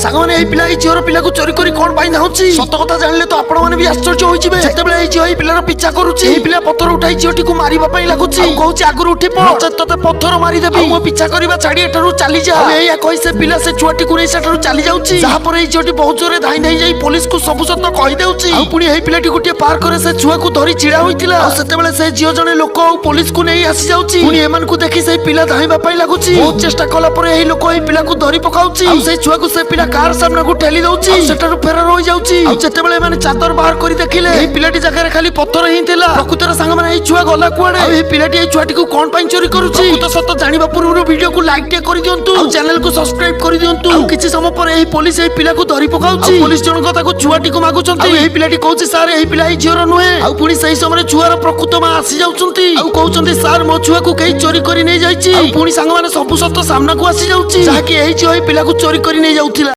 ସାଙ୍ଗମାନେ, ଏଇ ପିଲା ଏଇ ଝିଅର ପିଲାକୁ ଚୋରି କରି କଣ ପାଇଁ ଧାଉଁଛି, ସତ କଥା ଜାଣିଲେ ତ ଆପଣ ମାନେ ବି ଆଶ୍ଚର୍ଯ୍ୟ ହୋଇଯିବେ। ଯେତେବେଳେ ଏଇ ଝିଅ ଏଇ ପିଲାର ପିଛା କରୁଛି, ଏଇ ପିଲା ପଥର ଉଠାଇ ଝିଅଟିକୁ ମାରିବା ପାଇଁ ଲାଗୁଛି ଆଉ କହୁଛି, ଆଗରୁ ଉଠି ପଡ, ନଚେତ୍ ତତେ ପଥର ମାରିଦେବି, ଆଉ ମୋ ପିଛା କରିବା ଛାଡି ଏଠାରୁ ଚାଲିଯା। ଆଉ ଏଇଆ କହି ସେ ପିଲା ସେ ଛୁଆଟିକୁ ନେଇ ସେଠାରୁ ଚାଲି ଯାଉଛି। ଯାହାପରେ ଏଇ ଝିଅଟି ବହୁତ ଜୋରେ ଧାଇଁ ଧାଇଁ ଯାଇ ପୋଲିସକୁ ସବୁ ସତ କହିଦେଉଛି। ଆଉ ପୁଣି ଏଇ ପିଲାଟି ଗୋଟିଏ ପାର୍କରେ ସେ ଛୁଆକୁ ଧରି ଛିଡା ହୋଇଥିଲା, ଆଉ ସେତେବେଳେ ସେ ଝିଅ ଜଣେ ଲୋକ ଆଉ ପୋଲିସକୁ ନେଇ ଆସି ଯାଉଛି। ପୁଣି ଏମାନଙ୍କୁ ଦେଖି ସେଇ ପିଲା ଧାଇଁବା ପାଇଁ ଲାଗୁଛି। ବହୁତ ଚେଷ୍ଟା କଲା ପରେ ଏହି ଲୋକ ଏହି ପିଲାକୁ ଧରି ପକାଉଛି, ଆଉ ସେଇ ଛୁଆକୁ ସେ ପିଲା କାର ସାମ୍ନାକୁ ଠେଲି ଦଉଛି ଆଉ ସେଠାରୁ ଫେରାର ହୋଇଯାଉଛି। ଆଉ ଯେତେବେଳେ ଏମାନେ ଚାଦର ବାହାର କରି ଦେଖିଲେ, ଏହି ପିଲାଟି ଜାଗାରେ ଖାଲି ପଥର ହିଁ ଥିଲା। ପ୍ରକୃତରେ ସାଙ୍ଗମାନେ, ଏଇ ଛୁଆ ଗଲା କୁଆଡେ ଆଉ ଏହି ପିଲାଟି ଏଇ ଛୁଆଟିକୁ କଣ ପାଇଁ ଚୋରି କରୁଛି, ପ୍ରକୃତ ସତ ଜାଣିବା ପୂର୍ବରୁ ଭିଡିଓକୁ ଲାଇକ୍ ଟିକେ କରିଦିଅନ୍ତୁ ଆଉ ଚ୍ୟାନେଲକୁ ସବସ୍କ୍ରାଇବ କରିଦିଅନ୍ତୁ। ଆଉ କିଛି ସମୟ ପରେ ଏହି ପୋଲିସ ଏହି ପିଲାକୁ ଧରି ପକାଉଛି। ପୋଲିସ ଜଣକ ତାକୁ ଛୁଆଟିକୁ ମାଗୁଛନ୍ତି। ଆଉ ଏହି ପିଲାଟି କହୁଛି, ସାର୍, ଏହି ପିଲା ଏଇ ଝିଅର ନୁହେଁ। ଆଉ ପୁଣି ସେହି ସମୟରେ ଛୁଆର ପ୍ରକୃତ ମା ଆସି ଯାଉଛନ୍ତି ଆଉ କହୁଛନ୍ତି, ସାର୍, ମୋ ଛୁଆକୁ କେହି ଚୋରି କରି ନେଇ ଯାଇଛି। ଆଉ ପୁଣି ସାଙ୍ଗମାନେ, ସବୁ ସତ ସାମ୍ନାକୁ ଆସି ଯାଉଛି, ଯାହାକି ଏହି ଝିଅ ଏହି ପିଲାକୁ ଚୋରି କରି ନେଇ ଯାଉଥିଲା।